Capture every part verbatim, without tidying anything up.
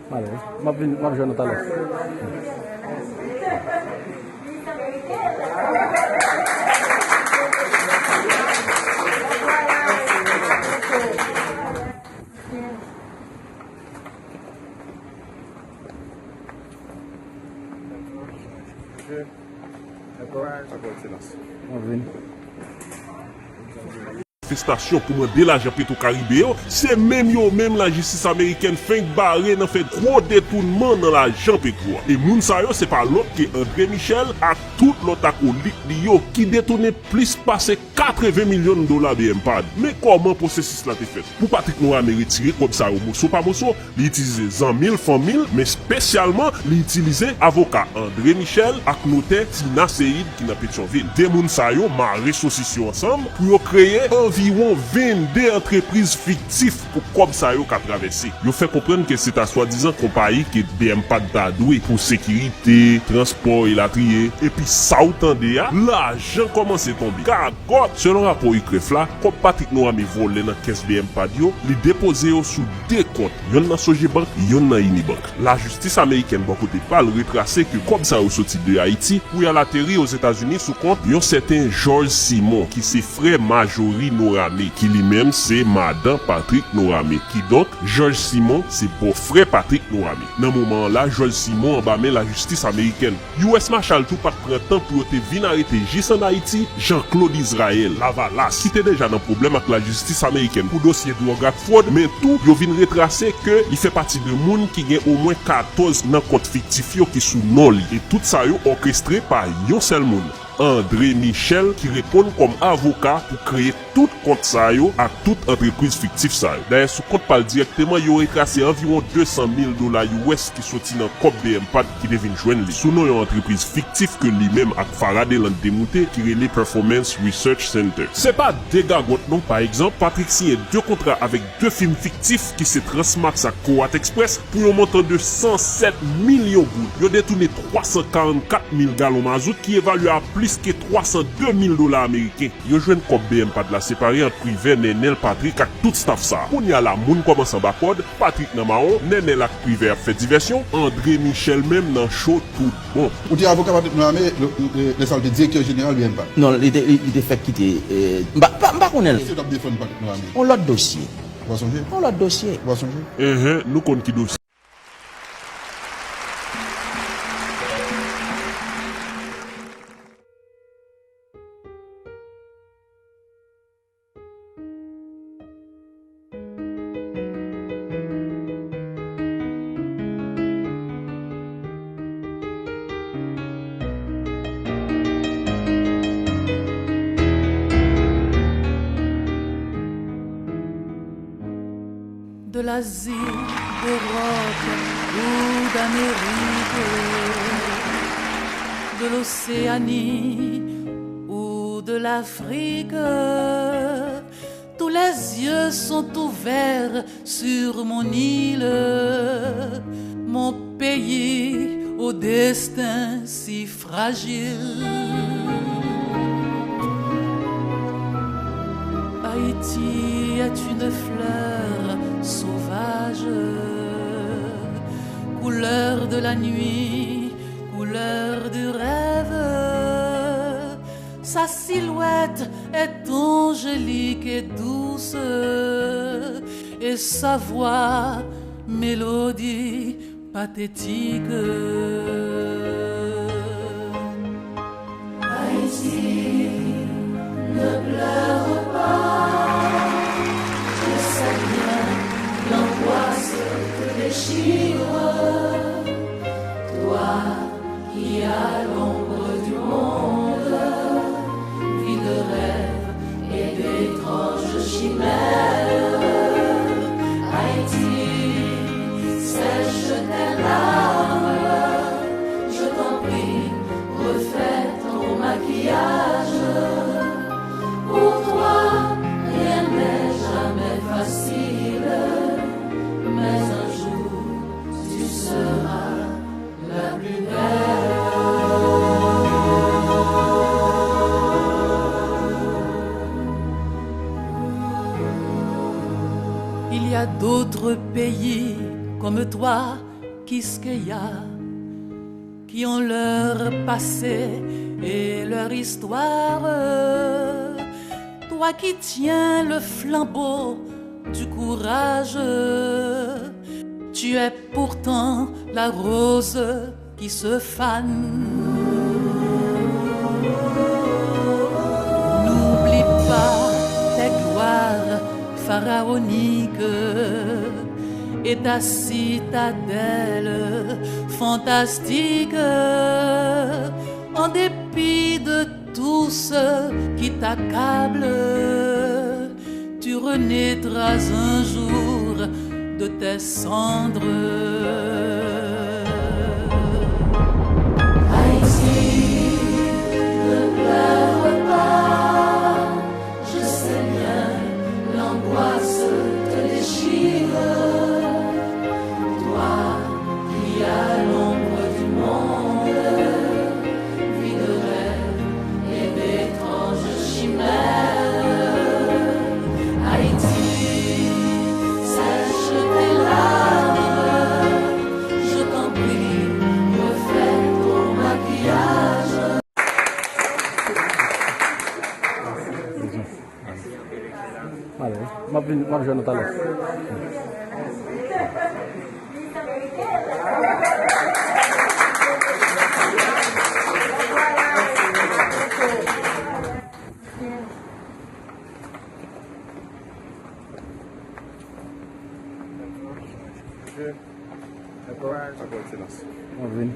M ale wi. M ap vin, m ap jwenn ou talè. Dakò, dakò, Ekselans. M ap vin. Manifestasyon pou mande lajan Petro Karibe yo, se menm yo menm lajistis amerikèn fenk bare nan fè gwo detounman nan lajan Petro a. E moun sa yo se pa lòt ke André Michel ak tout lòt akolit li yo ki detounen plis pase katreven milyon dola BMPAD. Men kòman pwosesis la te fèt. Pou Patrick Norame retire kòb sa yo moso pa moso, li itilize zanmi l, fanmi l, men espesyalman li itilize avoka André Michel ak notè Tina Seid ki nan Petyonvil. De moun sa yo mare sosis yo ansanm pou yo kreye anviwon vennde antrepriz fiktif pou kòb sa yo ka travèse. Yo fè konprann ke se ta swadizan konpayi ke BMPAD ta dwe pou sekirite, transpò, elatriye. Epi sa w tande a, lajan kòmanse tonbe. Gagòt! Selon rapò UCREF la, kòb Patrick Norame vòlè nan kès BMPAD yo, li depoze yo sou de kont, yonn nan Sogebank, yonn nan Unibank. Lajistis amerikèn bò kote pa l retrase ke kòb sa yo soti de Ayiti pou y al ateri Ozetazini sou kont yon sèten George Simon, ki se frè Marjorie Norame, ki li menm se madan Patrick Norame. Kidonk, George Simon se bòfrè Patrick Norame. Nan moman an la, George Simon anba men lajistis amerikèn. U S Marshal tou pa t pran tan pou yo te vin arete jis ann Ayiti Jean-Claude Israël Lavalas, ki te deja nan pwoblèm ak lajistis amerikèn pou dosye dwòg ak fwòd, men tou yo vin retrase ke li fè pati de moun ki gen omwen katòz nan kont fiktif yo ki sou non li. E tout sa yo òkestre pa yon sèl moun, André Michel, ki reponn kòm avoka pou kreye tout kont sa yo ak tout antrepriz fiktif sa yo. Dayè, sou kont pa l dirèkteman, yo retrase anviwon de san mil dola U S ki soti nan kòb BMPAD ki te vin jwenn li sou non yon antrepriz fiktif ke li menm ak Farah Deland te moute, ki rele Performance Research Center. Se pa de gagòt non. Pa egzanp, Patrick siyen de kontra avèk de fim fiktif ki se Transmax ak Coat Express pou yon montan de san sèt milyon goud. Yo detounen twa san karannkat mil galon mazout ki evalye a plis ke twa san de mil dola ameriken. Yo jwenn kòb BMPAD la separe ant Privè, Nenel, Patrick ak tout staff sa a. Kounye a la, moun kòmanse anba kòd, Patrick nan mawon, Nenel ak Privè ap fè divèsyon, André Michel menm nan cho tout bon. Ou te avoka Patrick Norame, lè, lè, lè sa w te direktè jeneral BMPAD? Non, li te, li, li te fèk kite, eh, m pa, m pa, m pa konnen l. Èske w t ap defann Patrick Norame? On lòt dosye. Ou pa sonje? On lòt dosye. Ou pa sonje? Enhen, nou konn ki dosye. De l'Asie, d'Europe ou d'Amérique, de l'Océanie ou de l'Afrique, tous les yeux sont ouverts sur mon île, mon pays au destin si fragile. Haïti est une fleur sauvage, couleur de la nuit, couleur du rêve. Sa silhouette est angélique et douce, et sa voix, mélodie pathétique. Haïti, ne pleure pas, je sais bien l'angoisse te déchire. Toi qui à l'ombre du monde vis de rêves et d'étranges chimères. Haïti, sèche tes larmes, je t'en prie, refais ton maquillage. Pour toi, rien n'est jamais facile, mais un jour tu seras la plus belle. Il y a d'autres pays comme toi, Quisqueya, qui ont leur passé et leur histoire. Toi qui tiens le flambeau du courage, tu es pourtant la rose qui se fane. N'oublie pas tes gloires pharaoniques et ta citadelle fantastique. En dépit de tout ce qui t'accable, tu renaîtras un jour de tes cendres. Haïti, ne pleure pas, je sais bien, l'angoisse te déchire. Toi qui à l'ombre du monde vis de rêves et d'étranges chimères. Haïti, sèche tes larmes, je t'en prie, refais ton maquillage. Ale, m ap vin, m ap jwenn nou talè. M ap vin.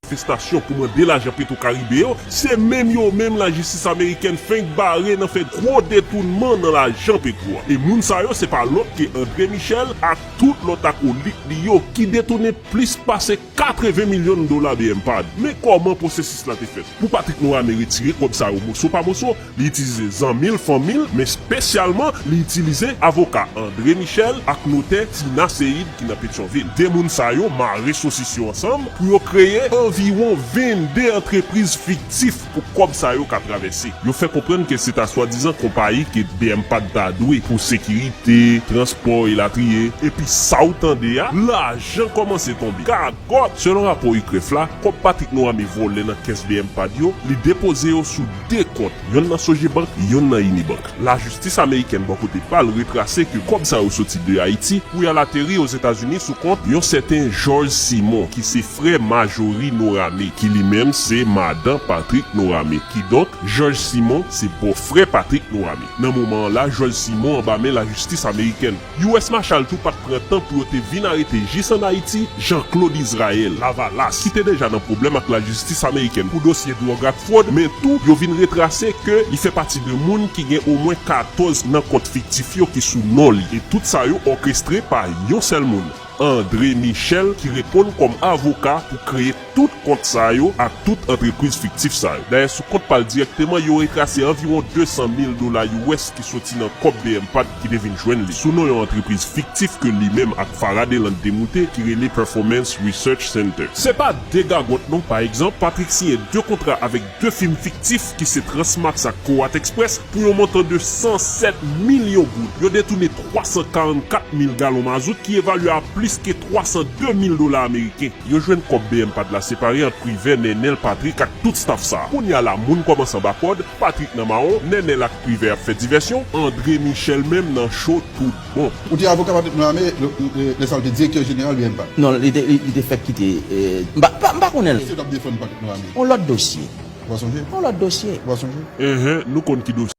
Manifestasyon pou mande lajan Petro Caribe yo, se menm yo menm lajistis amerikèn fenk bare nan fè gwo detounman nan lajan Petro a. E moun sa yo se pa lòt ke André Michel ak tout lòt akolit li yo ki detounen plis pase katreven milyon dola BMPAD. Men kòman pwosesis la te fèt. Pou Patrick Norame retire kòb sa yo moso pa moso, li itilize zanmi l, fanmi l, men espesyalman li itilize avoka André Michel ak notè Tina Seid ki nan Petyonvil. De moun sa yo mare sosis yo ansanm pou yo kreye anviwon vennde antrepriz fiktif pou kòb sa yo ka travèse. Yo fè konprann ke se ta swadizan konpayi ke BMPAD ta dwe pou sekirite, transpò, elatriye. Epi sa w tande a, lajan kòmanse tonbe. Gagòt! Selon rapò UCREF la, kòb Patrick Norame vòlè nan kès BMPAD yo, li depoze yo sou de kont, yonn nan Sogebank, yonn nan Unibank. Lajistis amerikèn bò kote pa l retrase ke kòb sa yo soti de Ayiti pou y al ateri Ozetazini sou kont yon sèten George Simon, ki se frè Marjorie Norame, ki li menm se madan Patrick Norame. Kidonk, George Simon se bòfrè Patrick Norame. Nan moman an la, George Simon anba men lajistis amerikèn. U S Marshal tou pa t pran tan pou yo te vin arete jis ann Ayiti Jean-Claude Israël Lavalas, ki te deja nan pwoblèm ak lajistis amerikèn pou dosye dwòg ak fwòd, men tou yo vin retrase ke li fè pati de moun ki gen omwen katòz nan kont fiktif yo ki sou non li. E tout sa yo òkestre pa yon sèl moun, André Michel, ki reponn kòm avoka pou kreye tout kont sa yo ak tout antrepriz fiktif sa yo. Dayè, sou kont pa l dirèkteman, yo retrase anviwon de san mil dola U S ki soti nan kòb BMPAD ki te vin jwenn li, sou non yon antrepriz fiktif ke li menm ak Farah Deland te moute, ki rele Performance Research Center. Se pa de gagòt non. Pa egzanp, Patrick siyen de kontra avèk de fim fiktif ki se Transmax ak Coat Express pou yon montan de san sèt milyon goud. Yo detounen twa san karannkat mil galon mazout ki evalye a plis ke twa san de mil dola ameriken. Yo jwenn kòb BMPAD la separe ant Privè, Nenel, Patrick ak tout staff sa a. Kounye a la, moun kòmanse anba kòd, Patrick nan mawon, Nenel ak Privè ap fè divèsyon, André Michel menm nan cho tout bon. Ou te avoka Patrick Norame lè, lè, lè sa ou te direktè jeneral BMPAD? Non, li te, li, li te fèk kite, eh, m pa, m pa, m pa konnen l. Èske w t ap defann Patrick Norame? On lòt dosye. Ou pa sonje? On lòt dosye. Ou pa sonje? Enhen, nou konn ki dosye.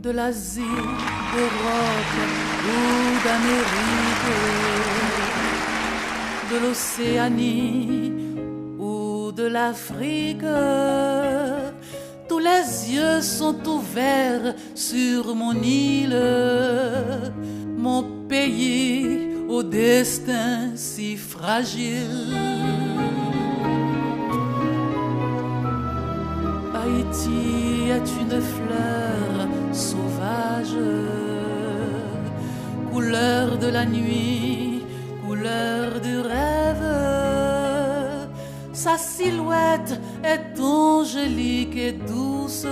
De l'Asie, d'Europe ou d'Amérique, de l'Océanie ou de l'Afrique, tous les yeux sont ouverts sur mon île, mon pays Au destin si fragile. Haïti est une fleur sauvage, couleur de la nuit, couleur du rêve. Sa silhouette est angélique et douce,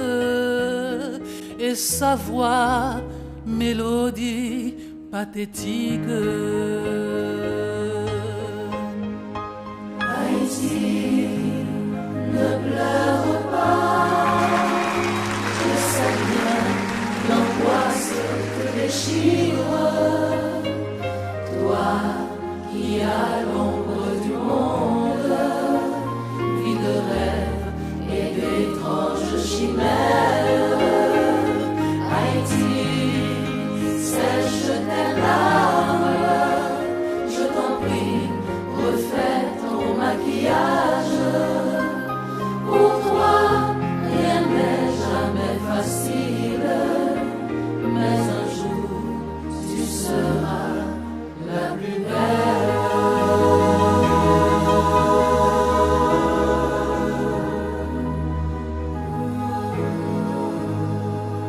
et sa voix, mélodie pathétique. Haïti, ne pleure pas, je sais bien l'angoisse te déchire. Toi qui à l'ombre du monde, vie de rêve et d'étranges chimères. Haïti, sèche tes larmes, je t'en prie, refais ton maquillage. Pour toi, rien n'est jamais facile, mais un jour, tu seras la plus belle.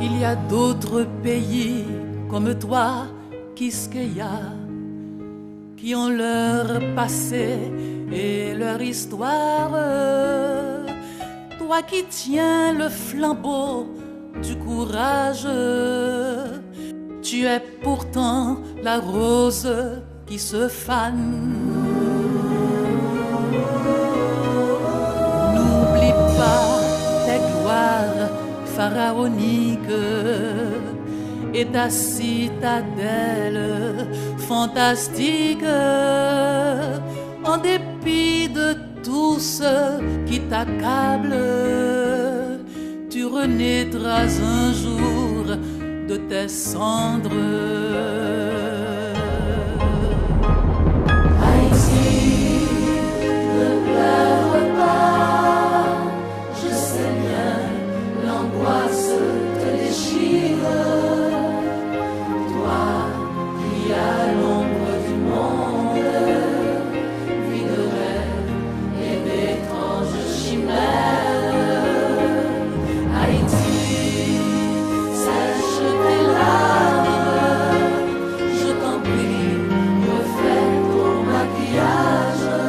Il y a d'autres pays comme toi, Quisqueya, qui ont leur passé et leur histoire. Toi qui tiens le flambeau du courage, tu es pourtant la rose qui se fane. N'oublie pas tes gloires pharaoniques et ta citadelle fantastique. En dépit de tout ce qui t'accable, tu renaîtras un jour de tes cendres. Haïti,